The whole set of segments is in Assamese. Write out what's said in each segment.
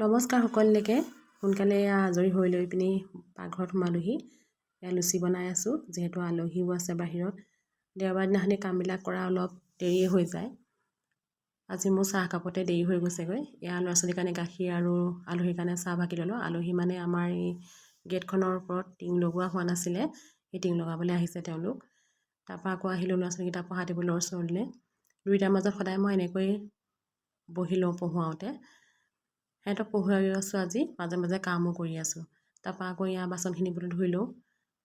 নমস্কাৰ সকলোলৈকে। সোনকালে এয়া আজৰি হৈ লৈ পিনি পাকঘৰত সোমালোহি। এয়া লুচি বনাই আছোঁ, যিহেতু আলহীও আছে বাহিৰত। দেওবাৰ দিনাখনি কামবিলাক কৰা অলপ দেৰিয়ে হৈ যায়। আজি মোৰ চাহ কাপতে দেৰি হৈ গৈছেগৈ। এয়া ল'ৰা ছোৱালীৰ কাৰণে গাখীৰ আৰু আলহীৰ কাৰণে চাহ বাকি ল'লোঁ। আলহী মানে আমাৰ এই গেটখনৰ ওপৰত টিং লগোৱা হোৱা নাছিলে, সেই টিং লগাবলৈ আহিছে তেওঁলোক। তাৰপৰা আকৌ আহিলোঁ ল'ৰা ছোৱালীকেইটা পঢ়া টেবুলৰ ওচৰলৈ। দুইটাৰ মাজত সদায় মই এনেকৈয়ে বহি লওঁ পঢ়ুৱাওঁতে। সিহঁতক পঢ়ুৱাইও আছোঁ আজি, মাজে মাজে কামো কৰি আছোঁ। তাৰপৰা আকৌ এয়া বাচনখিনি বোলো ধুই লওঁ।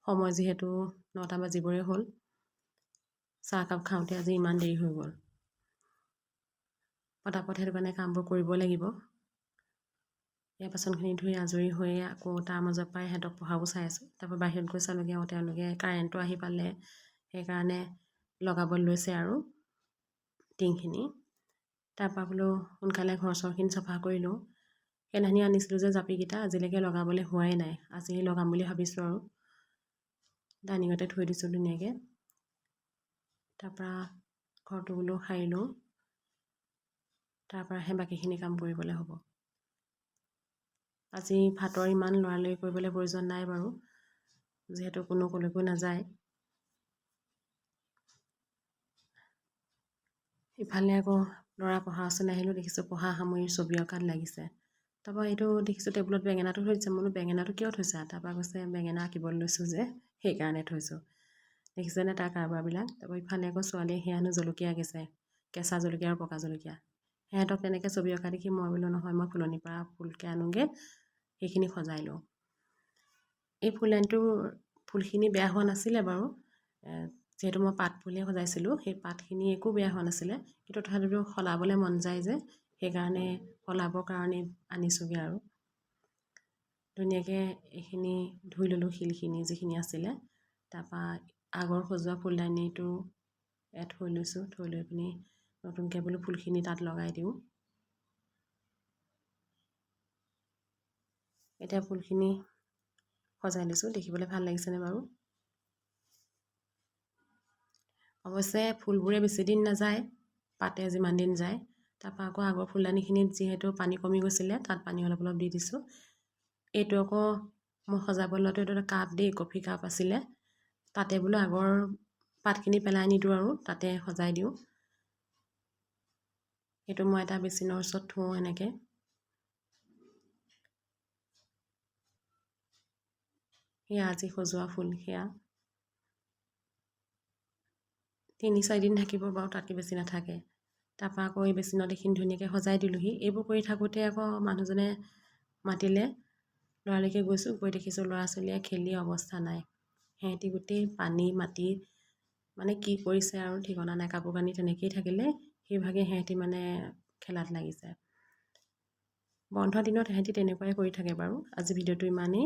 সময় যিহেতু 9টা বাজিবৰে হ'ল। চাহকাপ খাওঁতে আজি ইমান দেৰি হৈ গ'ল। পটাপট সেইটো কাৰণে কামবোৰ কৰিব লাগিব। এই বাচনখিনি ধুই আজৰি হৈ আকৌ তাৰ মাজৰ পৰাই সিহঁতক পঢ়াব চাই আছোঁ। তাৰপৰা বাহিৰত গৈ চালোঁগৈ আৰু তেওঁলোকে কাৰেণ্টটো আহি পালে, সেইকাৰণে লগাবলৈ লৈছে আৰু টিংখিনি। তাৰপৰা বোলো সোনকালে ঘৰ চৰখিনি চফা কৰি লওঁ। সেইদিনাখনি আনিছিলোঁ যে জাপিকেইটা, আজিলৈকে লগাবলৈ হোৱাই নাই। আজি লগাম বুলি ভাবিছোঁ আৰু ডাইনিঙতে থৈ দিছোঁ ধুনীয়াকৈ। তাৰপৰা ঘৰটো বোলো সাৰি লওঁ, তাৰপৰাহে বাকীখিনি কাম কৰিবলৈ হ'ব। আজি ভাতৰ ইমান লৰালৰি কৰিবলৈ প্ৰয়োজন নাই বাৰু, যিহেতু কোনো ক'লৈকো নাযায়। ইফালে আকৌ ল'ৰা পঢ়া ওচৰলৈ আহিলোঁ, দেখিছোঁ পঢ়া সামৰি ছবি অঁকাত লাগিছে। তাৰপৰা এইটো দেখিছোঁ টেবুলত বেঙেনাটো থৈ দিছে। মই বোলো বেঙেনাটো কিয় থৈছা? তাৰপৰা কৈছে বেঙেনা আঁকিবলৈ লৈছোঁ যে, সেইকাৰণে থৈছোঁ। দেখিছেনে তাৰ কাৰবাৰবিলাক? তাৰপৰা ইফালে আকৌ ছোৱালীয়ে সেয়া হেনো জলকীয়া আঁকিছে, কেঁচা জলকীয়া আৰু পকা জলকীয়া। সিহঁতক তেনেকৈ ছবি অঁকা দেখি মই বোলো নহয়, মই ফুলনিৰ পৰা ফুলকে আনোগৈ, সেইখিনি সজাই লওঁ। এই ফুলদানিটোৰ ফুলখিনি বেয়া হোৱা নাছিলে বাৰু, যিহেতু মই পাত ফুলেই সজাইছিলোঁ, সেই পাতখিনি একো বেয়া হোৱা নাছিলে। কিন্তু তথাপিতো সলাবলৈ মন যায় যে, সেইকাৰণে সলাবৰ কাৰণে আনিছোঁগৈ আৰু। ধুনীয়াকৈ এইখিনি ধুই ল'লোঁ শিলখিনি যিখিনি আছিলে। তাৰপৰা আগৰ সজোৱা ফুলদানিটো থৈ লৈছোঁ, থৈ লৈ পিনি নতুনকৈ বোলো ফুলখিনি তাত লগাই দিওঁ। এতিয়া ফুলখিনি সজাই লৈছোঁ, দেখিবলৈ ভাল লাগিছেনে বাৰু? অৱশ্যে ফুলবোৰে বেছি দিন নাযায়, পাতে যিমান দিন যায়। তাৰপৰা আকৌ আগৰ ফুলদানিখিনিত যিহেতু পানী কমি গৈছিলে, তাত পানী অলপ অলপ দি দিছোঁ। এইটো আকৌ মই সজাব লোৱাটো এইটো এটা কাপ দেই, কফি কাপ আছিলে। তাতে বোলো আগৰ পাতখিনি পেলাই নিদিওঁ আৰু তাতে সজাই দিওঁ। সেইটো মই এটা বেচিনৰ ওচৰত থওঁ এনেকৈ। সেয়া আজি সজোৱা ফুল, সেয়া 3-4 দিন থাকিব বাৰু, তাতকৈ বেছি নাথাকে। তাৰপৰা আকৌ এই বেচিনত এইখিনি ধুনীয়াকৈ সজাই দিলোঁহি। এইবোৰ কৰি থাকোঁতে আকৌ মানুহজনে মাতিলে, লৰালৰিকৈ গৈছোঁ, গৈ দেখিছোঁ ল'ৰা ছোৱালীয়ে খেলি অৱস্থা নাই। সিহঁতি গোটেই পানী মাটি মানে কি কৰিছে আৰু ঠিকনা নাই, কাপোৰ কানি তেনেকেই থাকিলে, সেইভাগে সিহঁতি মানে খেলাত লাগিছে। বন্ধ দিনত সিহঁতি তেনেকুৱাই কৰি থাকে বাৰু। আজি ভিডিঅ'টো ইমানেই।